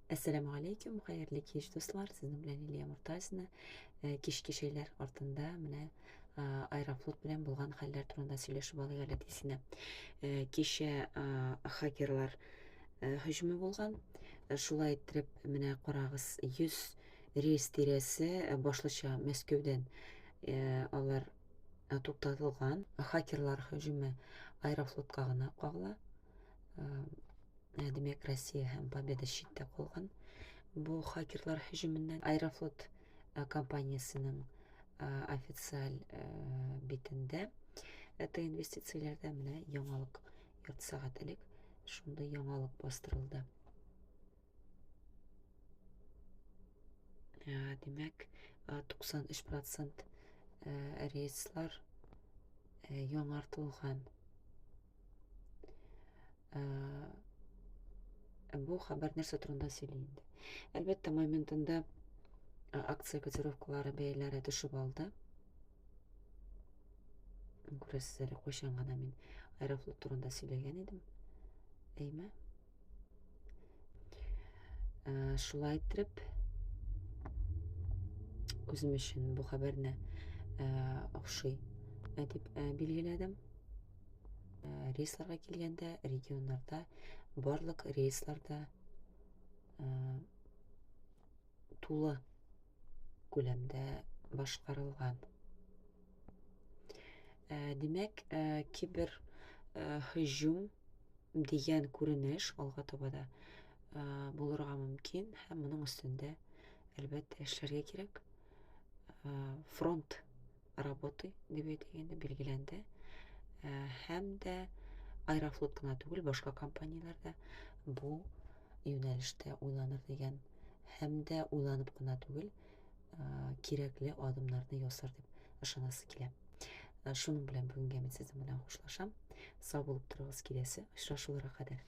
Әссәламү алейкум, хәерле кич, дуслар. Сезнең белән Лилия Мортазина. Кичке чәйләр артында менә Аэрофлот белән булган хәлләр турында сөйләшеп алыйк әле дисенә. Кичә хакерлар һөҗүме булган. Шулай иттереп, менә карагыз, 100 рейс тирәсе, башлыча Мәскәүдән алар туктатылган. Хакерлар һөҗүме Аэрофлотка гына кагыла. Димәк, Россия һәм Победа читтә калган. Бу хакерлар һөҗүменнән Аэрофлот компаниясенең официаль битендә Т инвестицияләрдә менә яңалык ярты сәгать элек шундый яңалык бастырылды. Димәк, 93% рейслар яңартылган. Бу хәбәр нәрсә турында сөйли инде? Әлбәттә, моментында акция котировкалары бәяләре төшеп алды. Күрәсез әле, кайчан гына мин Аэрофлот турында сөйләгән идем. Әйме? Шулай иттереп, үзем өчен бу хәбәрне охшый дип билгеләдем. Рейсларга килгәндә, регионнарда барлык рейслар да тулы күләмдә башкарылган. Димәк, кибер һөҗүм дигән күренеш алга таба да булырга мөмкин һәм моның өстендә әлбәттә эшләргә кирәк. Фронт работы дип әйтик инде билгеләнде. Һәм дә Аэрофлот кына түгел, башка компанияләр дә бу юнәлештә уйланыр дигән һәм дә уйланып кына түгел, кирәкле адымнарны ясар дип ышанасы килә. Шуның белән бүгенгә мин сезнең белән хушлашам. Сау булып торыгыз киләсе очрашуларга кадәр.